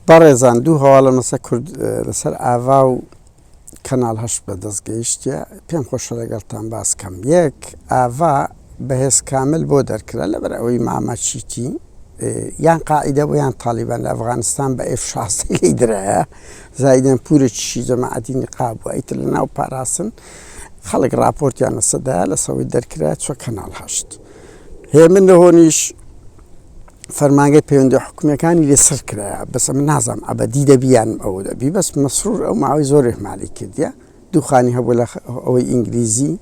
بەڕێزان دوو هەواڵم لەسەر کورد لەسەر ئاڤا و کەناڵ هەشت بەدەست گەیشتە پێم خۆشە لەگەڵتان باس کەم یەک ئاڤا بەهێز کامل بۆ دەرکرا لەبەر ئەوەی مامە چیتی یان قاعیدە بۆ یان تالیبان لە ئەفغانستان بە ئێف شازدە لێی درایە زایدەن پورێکیشی جەماعەتی نیقاب بووە ئیتر لە ناو پاراستن خەڵک راپۆرتیان لەسەدایە لەسەوەی دەرکرا چوە کەناڵ هەشت هێمن لە هۆنیش فەرمانگەی پەیوەندی حکومیەکانی لێ سڕ کرایە بەس ئەمن نازانم ئەبەدی دەبی یان ئەوە دەبی بەس مەسرور ئەو ماوەی زۆر ئیهمالی کردیە دووخانی هەبوو لە ئەوەی ئینگلیزی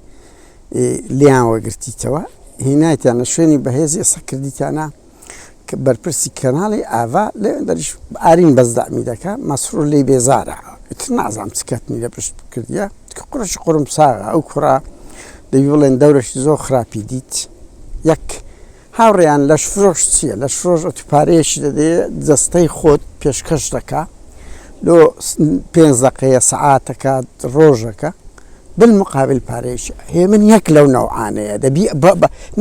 لیان وەگرتیتەوە هینایتیان لە شوێنی بەهێزی ئێستا کردیتیانە بەرپرسی کەناڵی ئاڤا لەوێن دەریش ئارین بەس دەعمی دەکا مەسرور لێی بێزارە ئیتر نازانم چ کەتنی لە پشت کردیە کوڕەکی قورم ساغە ئەو کوڕە دەبی بڵێن دەورەشی زۆر خراپی دیت یەک هاوڕێیان لەشفرۆش چییە؟ لەشفرۆش ئەتو پارەیەکی دەدەیە جەستەی خۆت پێشکەش دەکا لۆ پێنج دەقەیە سەعاتەکە ڕۆژەکە بالمقابل پارەیەکی هێمن یەک لەو نەوعانەیە دەبی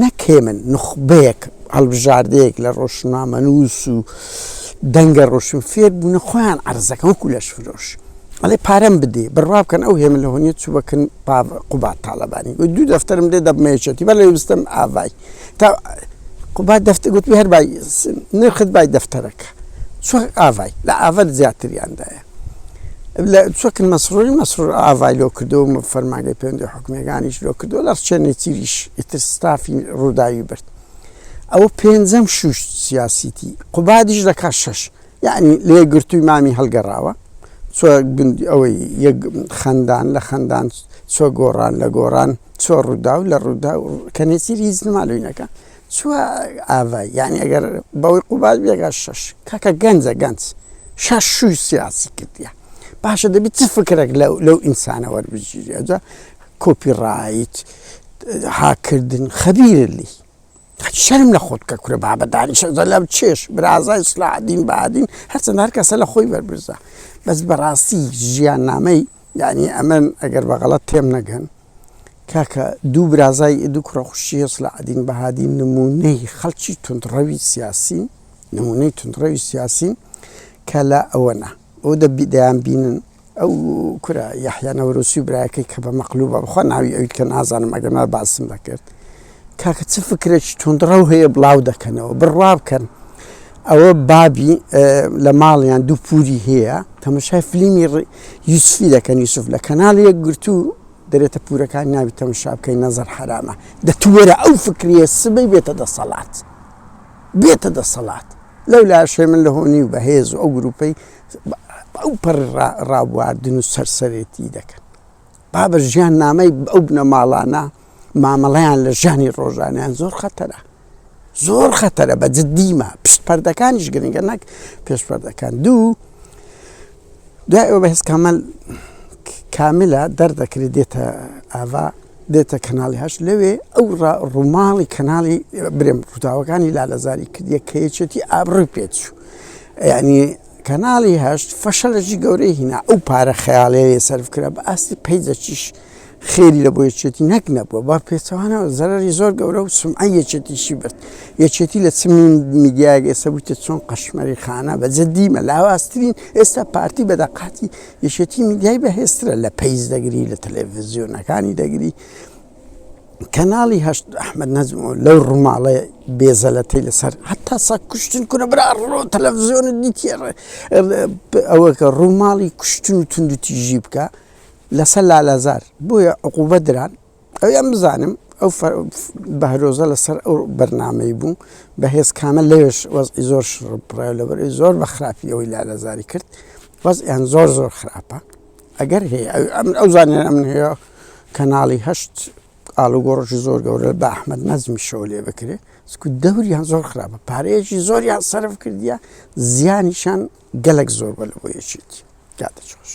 نەک هێمن نوخبەیەک هەڵبژاردەیەک لە ڕۆشنامەنووس و دەنگە ڕۆشن فێر بوونە خۆیان عەرزەکەن وەکو لەشفرۆش ئەڵێ پارەم بدێ بڕوا بکەن ئەو هێمن لە هۆنیە چوو بەکن قوباد تاڵەبانی گوت دوو دەفتەرم دێ دەبمە یەکێتی بەر لەوەی بستم ئاڤای تا قوباد دەفتەر گوتمی هەر بای نرخت بای دەفتەرەکە چوە ئاڤای لە ئاڤەر زیاتریاندایە لە چۆکن مەسروری مەسرور ئاڤای لۆ کردو فەرمانگەی پەیوەندی حکومیەکانیش لۆ کردو لە ڕچێنی تیریش ئیتر ستافی ڕووداوی برد ئەوە پێنجەم شوش سیاسیتی قوبادیش دەکات شەش یعنی لە یەکگرتووی مامی هەڵگەڕاوە چۆ گوندی ئەوەی یەک خەندان لە خەندان چۆ گۆڕان لە گۆڕان چۆ ڕووداو لە ڕووداو کە نێچیر هیچ نما لوینەکە چوە ئاڤای یعنی ئەگەر بەوەی قوباد بێگا شەش کاکە گەنجە گەنج شەش شوی سیاسی کردیە باشە دەبی چ فکرێک لەو ئینسانە وەربگیری ئەجا کۆپی ڕایت هاکردن خەبیرە لی شەرم لە خۆت بکە کورە بابە دانیشە زەلام چێش برازای سلاحدین بادین هەرچەند هەر کەسە لە خۆی بەربرزە بەس بەڕاستی ژیان نامەی یعنی ئەمن ئەگەر بە غەڵەت تێم نەگەن کاکە دوو برازای دوو کوڕە خوشی سلاحدین بەهادین نمونەی خەڵکی توندڕەوی سیاسین نمونەی توندڕەوی سیاسین کە لە ئەوەنا ئەو دەبی دەیان بینن ئەو کورە یەحیا نەورۆسی و برایەکەی کە بە مەقلوبە بخوا ناوی ئەوی کە نازانم ئەگەر نا باسم دەکرد کاکە چ فکرێکی توندڕەو هەیە بڵاو دەکەنەوە بڕوا بکەن ئەوە بابی لە ماڵیان دوو پوری هەیە تەمەشای فلیمی یوسفی دەکەن یوسف لە کەناڵ یەکگرتوو دەرێتە پورەکان ناوی تەمەشا بکەین نەزەر حەرامە دەتوەرە ئەو فکریە سبەی بێتە دەسەڵات بێتە دەسەڵات لەو لاشێ من لە هۆنی و بەهێز و ئەو گروپەی ئەو پەڕی ڕابواردن و سەرسەرێتی دەکەن بابە ژیان نامەی ئەو بنەماڵانە مامەڵەیان لە ژیانی ڕۆژانیان زۆر خەتەرە زۆر خەتەرە بە جددیمە پشت پەردەکانیش گرنگە نەک پێش پەردەکان دوو دوای ئەوە بەهێز کامل کاملە دەردەکرێت دێتە ئاڤا دێتە کەناڵی هەشت لەوێ ئەو ڕووماڵی کەناڵی برێم ڕووداوەکانی لالەزاری کردیە کە یەکێتی ئابڕووی پێچوو یعنی کەناڵی هەشت فەشەلێکی گەورەی هینا ئەو پارە خەیاڵیە سەرف کرا بە ئاستی پەیجەکیش خێری لە بۆ یەکێتی نەک نەبووە بە پێچەوانەوە زەرەری زۆر گەورە و سمعەی یەکێتیشی برد یەکێتی لە چ میدیایەک ئێستا بوویتە چۆن قەشمەری خانە بە جدیمە لاوازترین ئێستا پارتی بە دەقاتی یەکێتی میدیای بەهێزترە لە پەیج دەگری لە تەلەڤزیۆنەکانی دەگری کەناڵی هەشت ئەحمد نەجم لەو ڕووماڵە بێزەلەتەی لەسەر هەتا سە کوشتن کورە برا ڕۆ تەلەڤزیۆن دیتیە ئەوە کە ڕووماڵی کوشتن و تونند و تیژی بکە لەسەر لالەزار بۆیە عقوبە دران ئەویان بزانم ئەو بەهرۆزە لەسەر ئەو بەرنمەی بوو بەهێز کامە لەوێش وەزعی زۆر شڕ لەبەر زۆر بە خراپی ئەوەی لالەزاری کرد وەزعیان زۆر زۆر خراپە ئەگەر هەیە ئەو زانیارە من هەیە کەناڵی هەشت ئاڵوگۆڕێکی زۆر گەورە بە ئەحمەد نەزمیشەوە لێ بکرێ چکو دەوریان زۆر خراپە پارەیەکی زۆریان سەرف کردیە زیانیشان گەلک زۆر بە لە بۆ یەکێتی کاتە خۆش.